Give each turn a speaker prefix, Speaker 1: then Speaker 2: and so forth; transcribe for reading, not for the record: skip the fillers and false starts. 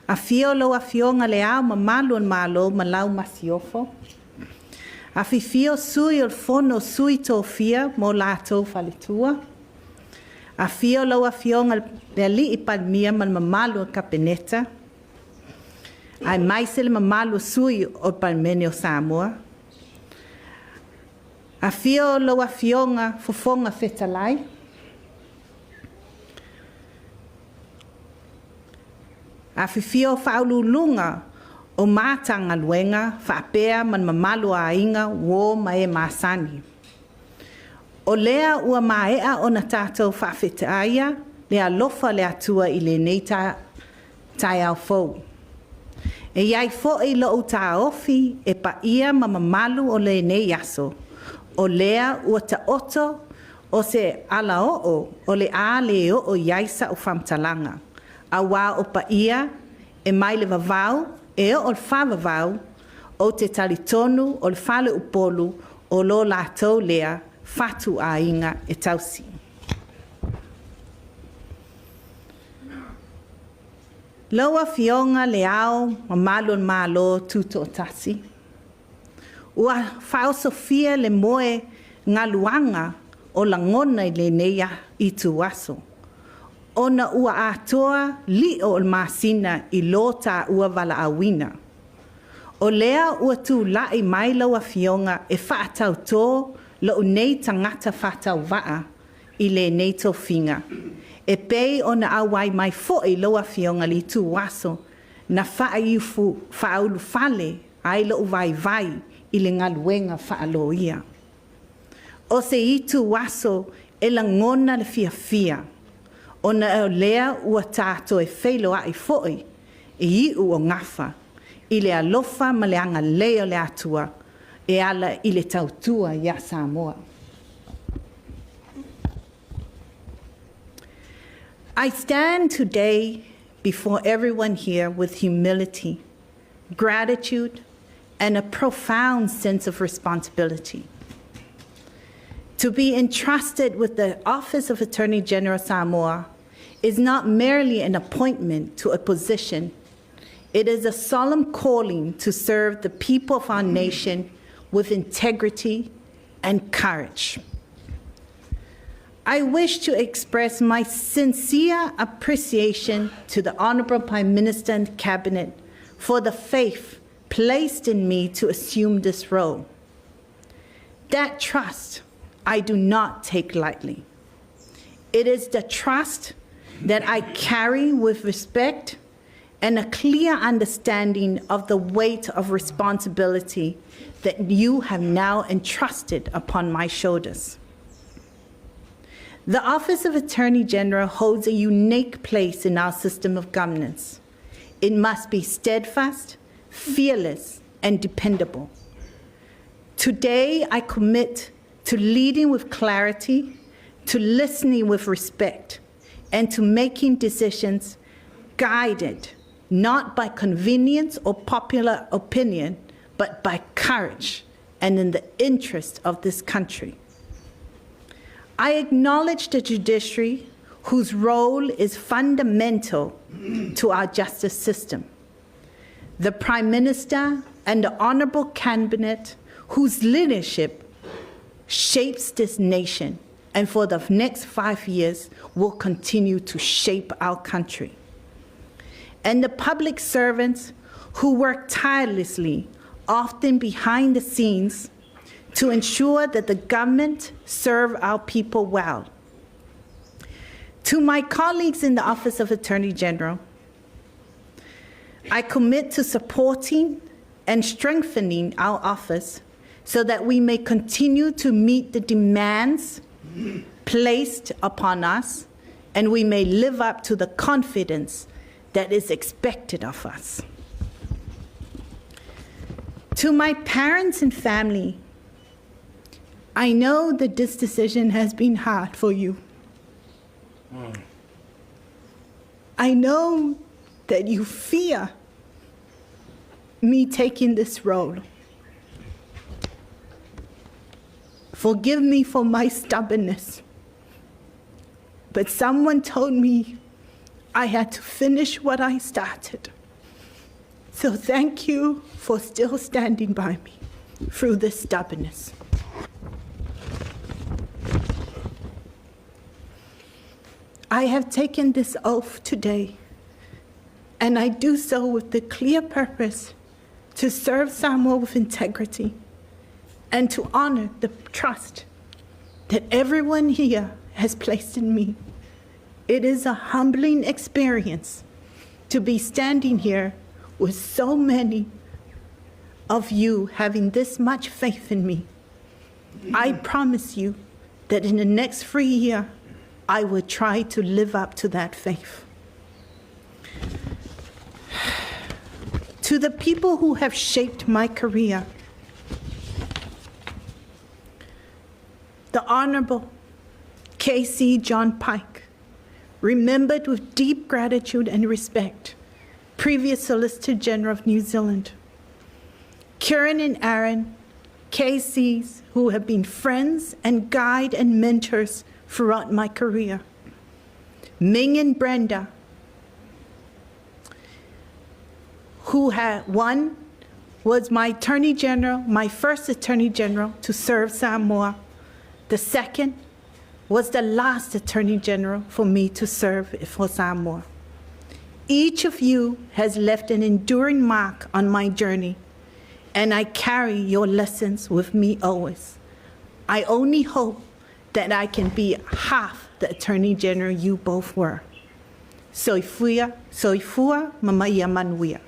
Speaker 1: Afio lau Afioga Le Ao Mamalu o le Malo ma lau Masiofo. Afifio Sui o le Fono o Sui Tofia ma o latou faletua. Afio lau Afioga i le Alii Palemia ma le mamalu o le Kapeneta, aemaise le mamalu o sui o le Palemene o Samoa. Afio lau Afioga Fofoga Fetalai, afifio Faauluuluga o Matagaluega faapea ma le mamalu o aiga, uo ma e masani. O lea ua maea ona tatou faafetaia le alofa o le Atua i lenei taeao fou. E i ai foi lou taofi e paia ma mamalu o lenei aso, o lea ua taoto o se alaoo o le a le oo i ai sau faamatalaga, aua o paia e mai le vavau e oo i le faavavau, ou te talitonu o le faleupolu o lo latou lea fatuaiga e tausi. Lau Afioga Le Ao Mamalu o le Malo Tutoatasi, ua faaosofia le moe galuaga o lagona i lenei ituaso, ona ua atoa lio o le masina i lo taua valaauina. O lea ua tulai mai lau Afioga e faatauto lou nei tagata faatauvaa i lenei tofiga, e pei ona auai mai foi lau Afioga i le ituaso na faaulufale ai lou vaivai i le galuega faa-loia. O se ituaso e lagona le fiafia, ona o lea ua ta toe feiloai foi i iu o gafa i le alofa ma le agalelei o le Atua e ala i le tautua ia Samoa. I stand today before everyone here with humility, gratitude, and a profound sense of responsibility. To be entrusted with the Office of Attorney General Samoa is not merely an appointment to a position. It is a solemn calling to serve the people of our nation with integrity and courage. I wish to express my sincere appreciation to the Honourable Prime Minister and Cabinet for the faith placed in me to assume this role. That trust I do not take lightly. It is the trust that I carry with respect and a clear understanding of the weight of responsibility that you have now entrusted upon my shoulders. The Office of Attorney General holds a unique place in our system of governance. It must be steadfast, fearless, and dependable. Today, I commit to leading with clarity, to listening with respect, and to making decisions guided not by convenience or popular opinion, but by courage and in the interest of this country. I acknowledge the judiciary, whose role is fundamental to our justice system. The Prime Minister and the Honourable Cabinet, whose leadership shapes this nation and for the next 5 years will continue to shape our country. And the public servants who work tirelessly, often behind the scenes, to ensure that the government serve our people well. To my colleagues in the Office of Attorney General, I commit to supporting and strengthening our office so that we may continue to meet the demands placed upon us and we may live up to the confidence that is expected of us. To my parents and family, I know that this decision has been hard for you. I know that you fear me taking this role. Forgive me for my stubbornness. But someone told me I had to finish what I started. So thank you for still standing by me through this stubbornness. I have taken this oath today, and I do so with the clear purpose to serve Samoa with integrity and to honor the trust that everyone here has placed in me. It is a humbling experience to be standing here with so many of you having this much faith in me. I promise you that in the next 3 years, I will try to live up to that faith. To the people who have shaped my career, the Honorable K.C. John Pike, remembered with deep gratitude and respect, previous Solicitor General of New Zealand. Kieran and Aaron, KCs, who have been friends and guide and mentors throughout my career. Ming and Brenda, who had one was my attorney general, my first attorney general to serve Samoa. The second was the last attorney general for me to serve for Samoa. Each of you has left an enduring mark on my journey, and I carry your lessons with me always. I only hope that I can be half the attorney general you both were. Soifua, soifua, mamaia manuia.